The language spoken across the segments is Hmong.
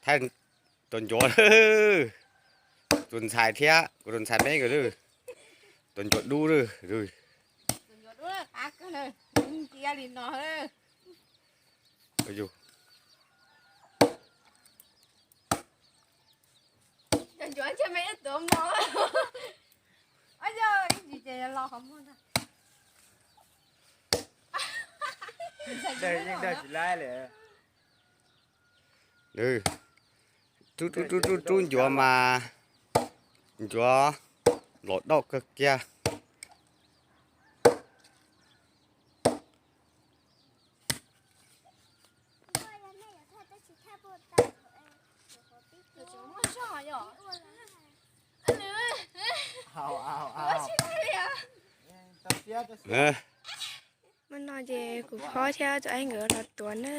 Thaij tus ncuav, tus ntxhais thiab kuv tus ntxhais me nkawd, tus ncuav dub. Rub rub rub rub ncuav mas ncuav los dauj kawg kiag. Hmo no ces kuv phob thiab tus aib nkawd los tuav na.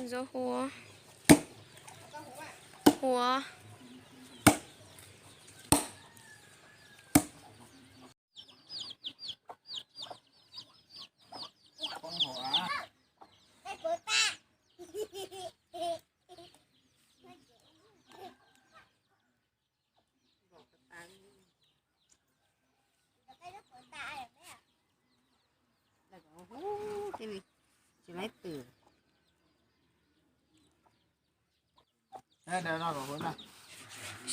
Ntxuav huav, huav.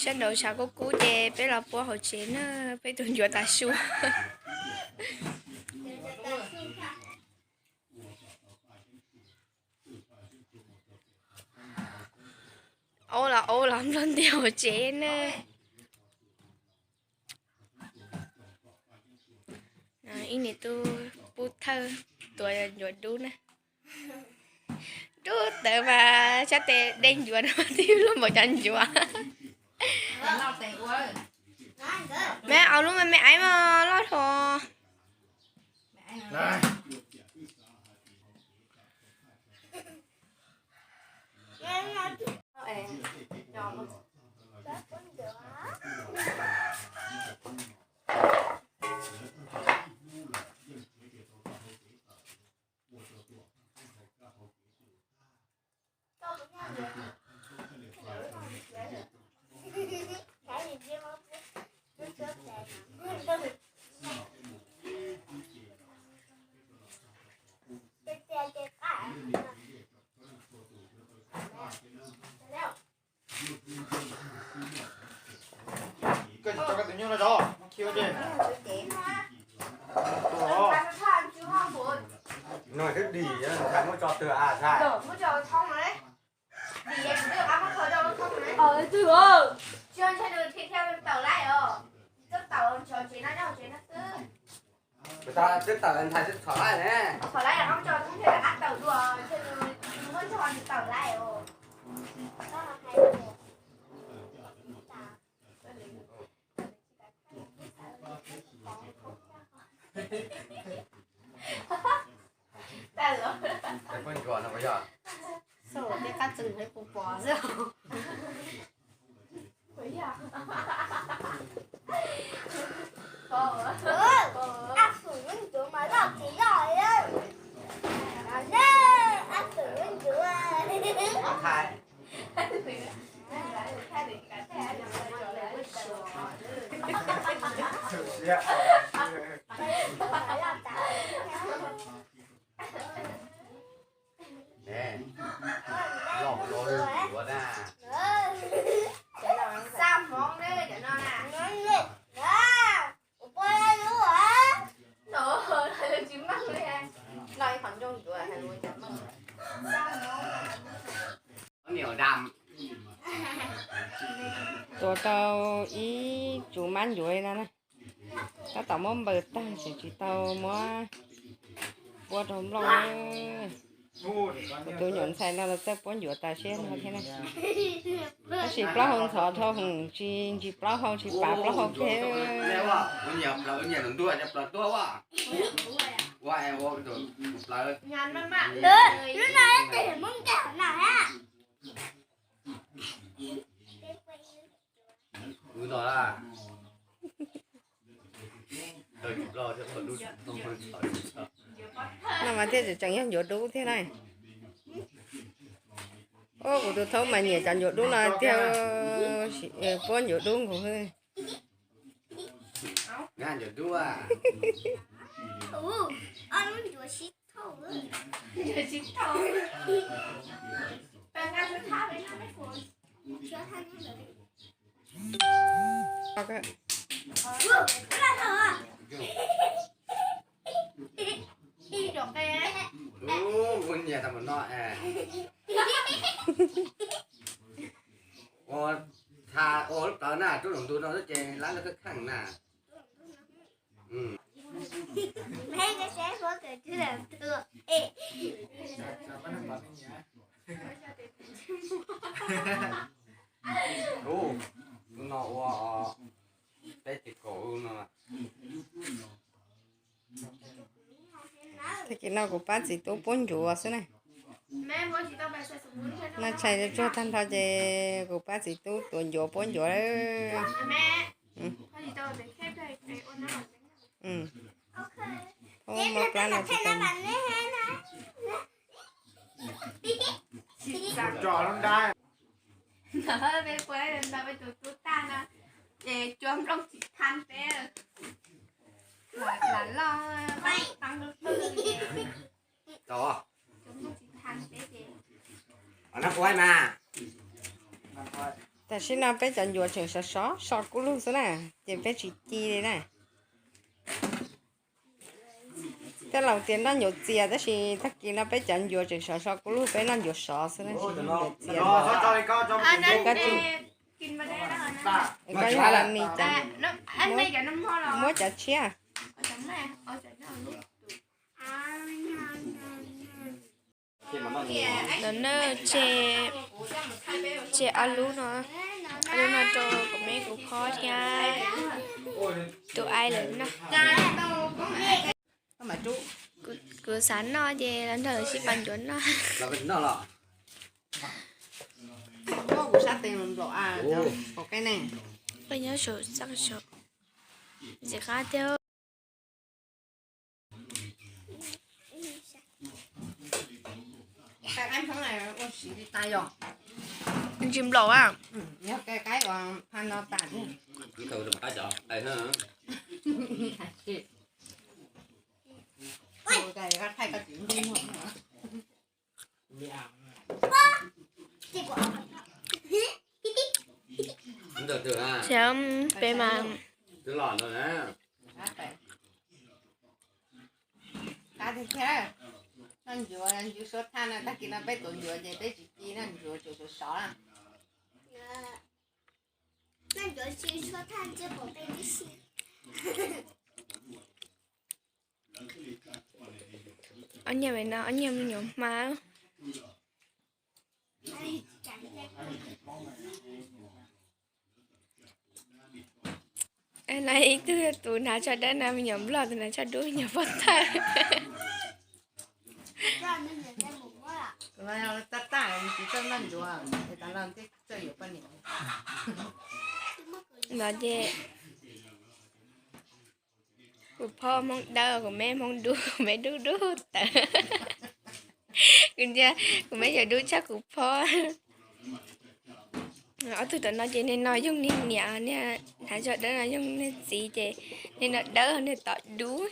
Sab nraud tshav kub kub ces peb los puab hauv tsev na, peb tus ncuav tas su. Aub los aub los nplog ntiag hauv tsev na. Ib niam tub pub thawj tuav ncuav dub na. Dub tawv mas sab tes dej ncuav no tib lub npaum cov ncuav. Me au lub me me aiv mas loj dhau. Koj tsis tso koj tus nyuj no tso, muab khi ua dej. No twb dim, ntxhais muab tso twg a ntxhais? Twb tawm ntxhais twb txhom laij ne. Poj ntsuag no puas yog? Xauj tej qab txwm pos xwb. Loj no yuav na. Xa hmoov ne cov no na. Tsis meej li. Loj ib qho ntsooj yuav hais lus cas meej. Tuav tau ib tsuv mab ncuav li no na. Tab tom muab npaws tag tseem tsis tau muab pua rau nplooj. Kuv tus nyuam ntxhais no los txawj puab ncuav tas siab no thiab na. Tab sis plaub hau ntxhov dhau hwv, tsis ntsis plaub hau tsis pav plaub hau kiag. No mas thiaj tseem yog ncuav dub thiab na. Kuv tus thaub mas nyiam cov ncuav dub no tiag, puab ncuav dub nkaus. Ua tha ua lub plawv na, rub loo ntu no xwb ces lab lawv kheej na. Ub, tus no ua peb txiv kaum no. Tag kis no kuv pab txiv tub puab ncuav xwb na. Noj tshais tsuag tag nrho ces kuv pab txiv tub tuav ncuav puab ncuav. Peb puab nto peb tus tub tag no ces cua nplooj tsis than peb, lam loj, cua nplooj tsis than peb ces. Tam sim no peb cov ncuav tseem sov sov so kub lug xwb na, ces peb tsis ci li na. Tej laus tias noj ncuav txias, tab sis tag kis no peb cov ncuav tseem sov so kub lug, peb noj ncuav sov xwb na, tsis noj ncuav txias. Koj yuav hais los mis cov, muab cov tshiab. No na, tseg, tseg ob lub no, ob lub no rau kuv me kuv phob thiab tus aib lawv noj. Kuv xav noj ces los nrog lawv sib pab ncuav noj. Koj nyob saum xaj saum, ntxim qab thiab. Ntsis nplaum a. Xyov peb mas. Qab tiag thiab. Noj ncuav, ncuav suab thaj na, tag kis no peb tuav ncuav ces peb tsis ci, noj ncuav tseem sov sov na. Ob niag no, ob niag me nyuam hma. No ib tug tus hnav tsho dawb no me nyuam nplog, tus hnav tsho dub me nyuam pov thawj. No ces kuv phob Hmoob dawb, kuv me Hmoob dub, kuv me dub dub tawv. Kuv ntsia kuv me yawg dub tshaj kuv phob. Ob tug tom no ces niag no yoog niag niam, niag hnav tsho dawb no yoog niag txiv ces niag no dawb niag tom dub.